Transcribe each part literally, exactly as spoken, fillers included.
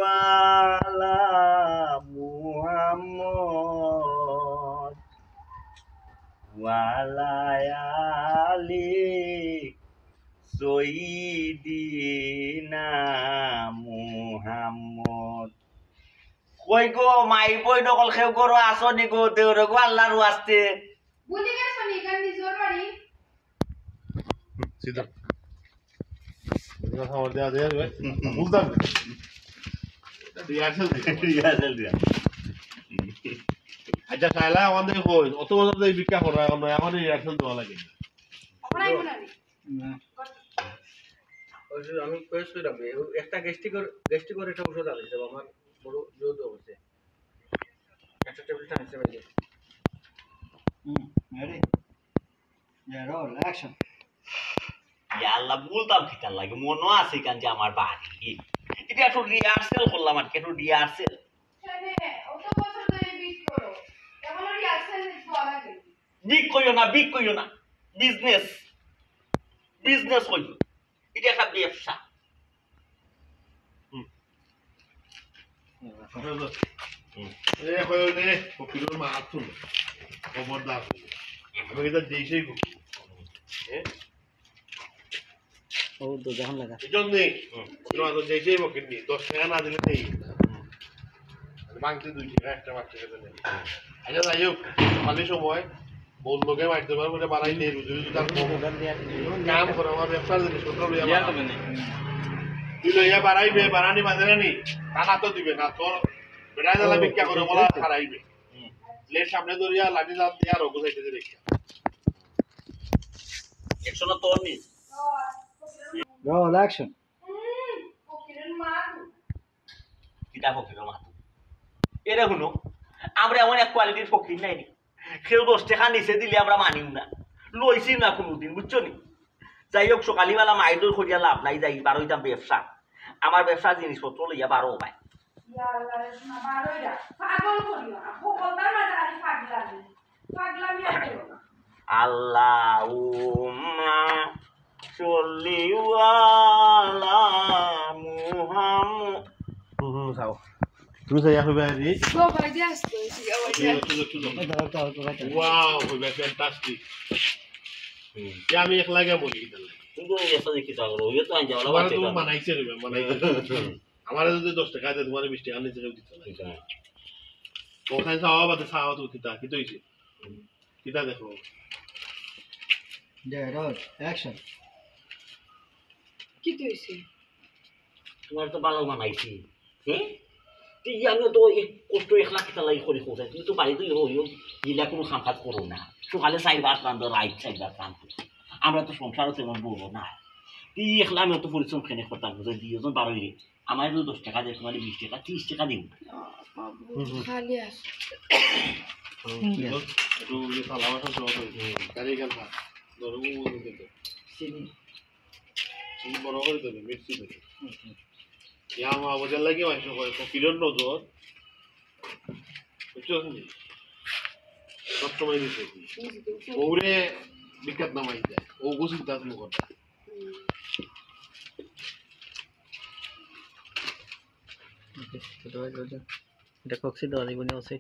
আলা মুহাম্মদ ওয়ালা আলি সাইয়্যিদিনা মুহাম্মদ। কই গো, মাই বইন অকল কেউ ঘরো আছো নি গো? দেউরো গো, আল্লাহর ওয়াস্তে। ভুলি গেছো নি, এখান নিজর বাড়ি? সিধা। কথা আমার দেয়া দেয়া ভাই। বুঝলাম না। এটা rehearsal দিয়া। Rehearsal দিয়া। আচ্ছা, শায়লা, আমাদের কই? অত বছর ধরে ভিক্ষা করো, এখন, এখন rehearsal দেওয়া লাগে। এখন আইবো না নি? না। ওই যে আমি কইছিলাম, এই একটা গ্যাস্ট্রিক, গ্যাস্ট্রিক একটা ওষুধ আনছে, আমার বড় জোর দেওয়া হচ্ছে। একটা ট্যাবলেট আনছে ভাই। হুম, ready? Yeah, roll, action. ইয়া আল্লাহ, বলতাম কিতার লাগে, মনো আছে কান যে আমার বাড়ি। এটা একটু rehearsal করলাম আর কি, একটু rehearsal। কেনে? অত বছর ধরে বিট করো, এখনো rehearsal নেই, ভালো লাগে। বিট কইও না, বিট কইও না, বিজনেস, বিজনেস কইও, এটা একটা ব্যবসা। হুম। হুম। এ কইও নে, ফকিরর মা আতুন। খবরদার। আমি এটা দেশেই করি। এ? ও তো যখন লাগা। এই জন্যে, হুম। ফকিরর মা তো দেশেই বকেননি, দশ টাকা না দিলে নেই। হুম। আর ভাঙতে দুই টাকা, একটা পাঁচ টাকা দিলে। আচ্ছা, যাই হোক, খালি সময় বউর লগে মাইর দরবার করে বাড়াই নেই, রুজি রুজি তার কম। কাম করে, আমার ব্যবসার জিনিসপত্র লইয়া বাড়া। তুই লইয়া বাড়াইবে, বাড়ানি বাজারে নি, টানা তো দিবে না, তোর বেটায় জ্বালা ভিক্ষা করে বলা হারাইবে। হুম। লেট সামনে ধরিয়া লাঠি লাফ দিয়া রোগ চাইতে দে ভিক্ষা। একশো না তোর নি। Roll, action. কিতা ফকিরর মাত? এরে হুনো, আমরা এমন এক কোয়ালিটির ফকির নায় নি। কেউ দশ টাকা নিচে দিলে আমরা মানিও না, লইছি না কোনোদিন, বুঝছো নি? যাই হোক, সকালবেলা মাইর দৌড় করিয়া লাভ নাই, যাই বারইতাম ব্যবসা, আমার ব্যবসার জিনিসপত্র লইয়া বারো ভাই। ইয়া আল্লাহ রে, শোনা বারইরা, পাগল করিও না, খবরদার মাঝে খালি পাগলামি। পাগলামি আর করো না। আল্লাহুম্মা সাল্লি আলা মুহাম্মদ। হুম, হুম, যাও। তুমি যাই আসবে আরে। সবাই যে আসতো, এসে আবার যে আসতো। এই ধরো, ধরো, ধরো, ধরো। ওয়াও, ওই ব্যাপার ফ্যান্টাস্টিক। হুম। ইয়া আমি একলা গিয়া বলি কিতা লাগে। তুমি তো একলা দেখি যাও, ওই তো আনজা ওলা তোমার বাচ্চা তো এটা। মানাইছে রে, মানাইছে। হুম। আমারে যদি দশ টাকা দেয়, তোমারে বিশ টাকা নিচে কেউ দিত না। দিত না। ওখানে চাওয়া বাদে চাওয়া তো কিতা, কিতা হইছে? কিতা দেখো? দে, রোল, action. কিতা হইছে? তোমার তো ভালা বানাইছি, হ্যাঁ? তুই আমি তো এই কষ্ট একলা কিতা লাগি করি কোথায়? তুমি তো বাড়িতে ইয়ে হইও, গিলা কোনো কাম কাজ করো না। সকালে চাইরবার রান্ধো, রাইত চাইরবার রান্ধো। আমরা তো সংসারও তেমন বড় না। তুই একলা আমি অত পরিশ্রম কেনে করতাম, বুঝলি? দুইজন বারোই রে। আমার তো দশ টাকা দে, তোমার বিশ টাকা, ত্রিশ টাকা দিন। বাবু, হুম, হুম। খালি আছে। হুম, ঠিক আছে। একটু ওই যে থালা বাসন সহ তো, হুম। কারি কাল ভাত। ধরো, ও, ও, ও, ও। চিনি। চিনি বড় করে দেবে, মিক্সি দেবে। হুম, হুম। ইয়া, মা, বোঝার লাগে, মাংস করে, তো কিলোর নজর। বুঝছো নি? সব সময় দিছে। বউরে বিখ্যাত নামাই যায়। ও গো চিন্তা তুমি করবা। এটা কক্সি দেওয়া দিব নি, আছে?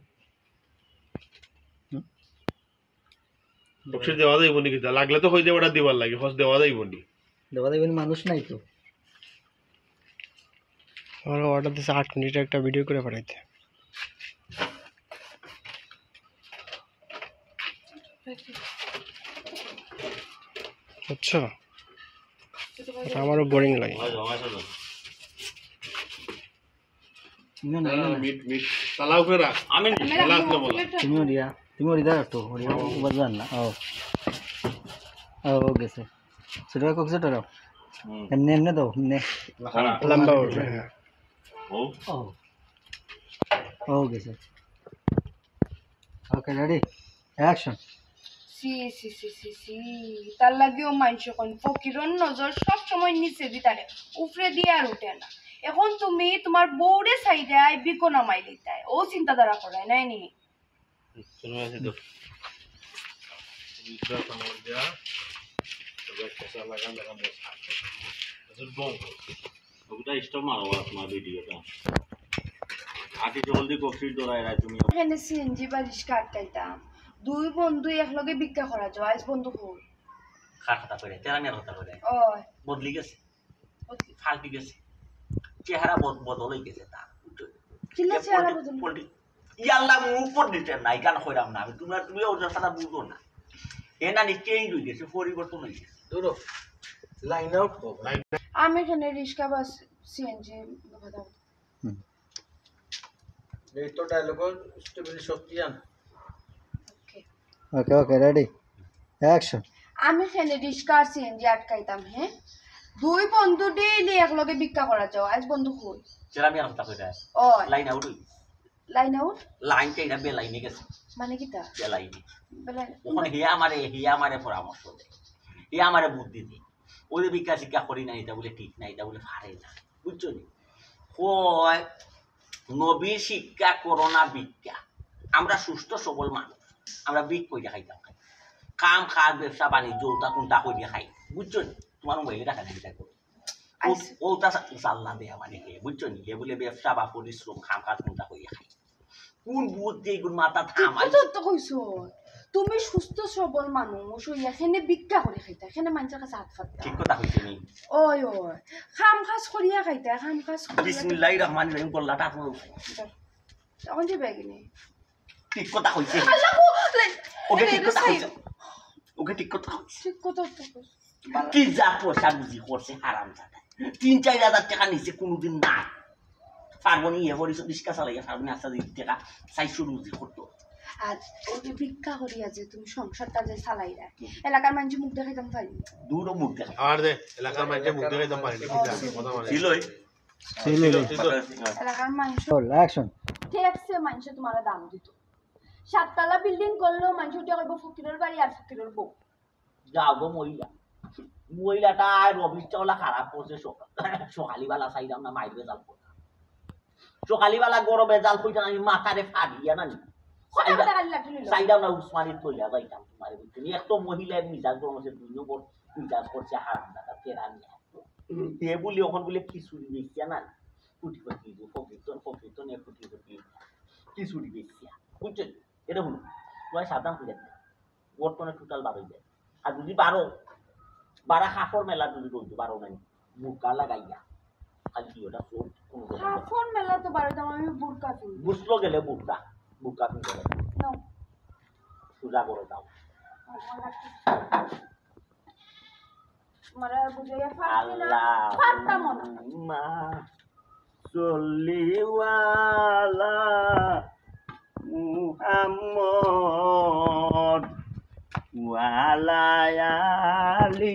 হুম? বক্সি দেওয়া যাইব নি কিতা? লাগলে তো কই দে, ওটা দিবার লাগে, খোঁজ দেওয়া যাইব নি? দেওয়া যাইব নি, মানুষ নাই তো। আমার অর্ডার দিছে আট মিনিটে একটা ভিডিও করে পাঠাইতে। আচ্ছা, এটা আমারও বোরিং লাগে। না, না, না, না। মিট, মিট। তালা উপরে রাখ। আমি নি। মেলা আসলে বলা। তুমিও দিয়া, তুমিও দিয়া রাখতো, ওরে ও বাজান না। ও। ও, ও গেছে। ছোট ভাই কক্সে ধরো। হুম। এমনি, এমনি দাও, এমনি। খারাপ। লম্বা উঠবে। ও। ও। ও গেছে। Okay, ready? Action. ছি, ছি, ছি, ছি, ছি। তার লাগিও মানষে কইন, ফকিরর নজর সব সময় নিচেদি থাকে, উপরেদি আর উঠে না। এখন তুমি তোমার বউরে চাইরায় বিকো নামাই লিতায়, ও চিন্তাধারা করায় নাই নি? চলো, আছে তো। দুইটা চামচ দেয়া, তবে একটা চা লাগান, লাগান, বস। আচ্ছা, বম। ওটা স্টপ মারো, তোমার ভিডিওটা। আটি জলদি কফি দৌড়ায় রায় তুমি। এখানে সিএনজি বা রিক্সা আটকাইতাম। দুই বন্ধু একলগে ভিক্ষা করা যাও, আইজ বন্ধু কই? কার কথা কইরে? তেরা মিয়ার কথা কইরে? ওই। বদলি গেছে। বদলি। ফাল্টি গেছে। চেহারা বদ-, বদল হয়ে গেছে তার। বুঝছো? কিলা এ চেহারা পল্টি-, বদল? পল্টি-, ইয়াল্লা মুখ পর দিতে নাই, গান কইরাম না আমি। তোমরা, তুমি ওদের কথা বুঝো না। এ না নি চেঞ্জ হয়ে গেছে, পরিবর্তন হয়ে গেছে। ধরো, লাইন আউট কর। আমি এখানে রিক্সা বা সিএনজি কথা হুম। এই তো ডায়লগ স্টেবিলি শক্তি আন। ওকে। ওকে, ওকে, রেডি। অ্যাকশন। আমি এখানে রিক্সা আর সিএনজি আটকাইতাম, হ্যাঁ? দুই বন্ধু ডেইলি একলগে ভিক্ষা করা যাও, আইজ বন্ধু কই? চেরা মিয়ার কথা কইরা। ওই। লাইন আউট হই। Line out? লাইন চাইরা বেলাইনে গেছে। মানে কিতা? বেলাইনে। বেলাইনে। ওখানে হে আমারে, হে আমারে পরামর্শ দেয়। হে আমারে বুদ্ধি দেয়। ওই যে ভিক্ষা শিক্ষা করি না, এটা বলে ঠিক না, এটা বলে পারে না। বুঝছো নি? কয়, নবী শিক্ষা করো না ভিক্ষা। আমরা সুস্থ সবল মানুষ, আমরা ভিক কইরা খাইতাম খাই। কাম কাজ ব্যবসা বাণিজ্য ওটা কোনটা কইরা খাই, বুঝছো নি? তোমার মোবাইলে দেখা যায়, এটা করো। ও-, আইস। ওটা সা-, জাল্লা দেয়া মানে কে, বুঝছো নি? হে বলে ব্যবসা বা পরিশ্রম, কাম কাজ কোনটা কইরা খাই। কোন বুদ্ধি এগুন মাথা ঠিক থামাই? কথা তো কইছো। তুমি সুস্থ সবল মানুষ, ওই এখানে ভিক্ষা করে খাইতা, এখানে মানুষের কাছে হাত পাততা। ঠিক কথা কইছে নি। ওই, ওই। কাম কাজ করিয়া খাইতা, কাম কাজ করিয়া বিসমিল্লাহির রহমানির রহিম, গল্লাটা তো। এখন যে ব্যাগ নেই। ঠিক কথা কইছে। আল্লাহ গো, লে-, ওকে লে-, ঠিক কথা লে-, কইছে। ওকে ঠিক কথা কইছে। ঠিক কথা তো কইছো। কি যা পয়সা রুজি করছে হারামজাদা। তিন চাইর হাজার টেকা নিছে কোনোদিন না। পারবো নি, এ করি রিক্সা চালাইয়া পারবো নি, আস্তা দিন টেকা চাইরশো রুজি করতো। আর ওই যে ভিক্ষা করিয়া যে তুমি সংসারটা যে চালাইরা, হুম। এলাকার মানুষ মুখ দেখাইতাম পারি? দূরও মুখ দেখাই। আর দে, এলাকার মানুষ মুখ দেখাইতাম পারি না, ও, ঠিক আছে, sorry। কথা মানে। ছিল ওই। ছিল, ছিল, ছিল। ছিল। এলাকার মানুষ। চল, অ্যাকশন। ট্যাক্সে মানুষে তোমার দাম দিত। সাততলা বিল্ডিং করলেও মানুষ উঠে কইব ফকিরের বাড়ি আর ফকিরের বউ। যাও গো মহিলা। মহিলাটা আর রবিশটা ওলা খারাপ করছে সকাল-, সকালিবেলা চাইলাম না মাইর বেজাল করতাম। সকালিবেলা গরম বেজাল কইতাম আমি মাথারে ফাড়িয়া না নি। কথা কথা খালি লাঠি লইল। চাইলাম না উসমানির তৈলা যাইতাম তোমারে বুঝছো নি? এক তো মহিলার মিজাজ গরম আছে, দুই নম্বর মিজাজ করছে হারামজাদা তেরা নিয়া। এ বলি ওখান বলে খিচুড়ি বেচিয়া না নি। কুটিপতি, ফকিরতন, ফকিরতন, এ কুটিপতি। খিচুড়ি বেচিয়া। বুঝছো নি? এটা বলুন। তোমার সাবধান করে দিতে। বর্তমানে টোটাল বারো যায়। আর যদি বারো, বারো কাপড় মেলা যদি বলতে পারো নাই, বুরকা লাগাইয়া, খালি কি ওটা ফ্লোর কোনো রকম করে। কাপড় মেলা তো বারো দাম, আমি বুরকা পিন্ধি। বুঝলো গেলে বুরকা, বুরকা পিন্ধে গেলে। নাও। সোজা করে দাও। আমার লাগতেছে। তোমার আর বুঝাইয়া পারছি না, আল্লাহ পারতামও না। মা সল্লিওয়ালা মুহাম্মদ ওয়ালা আলি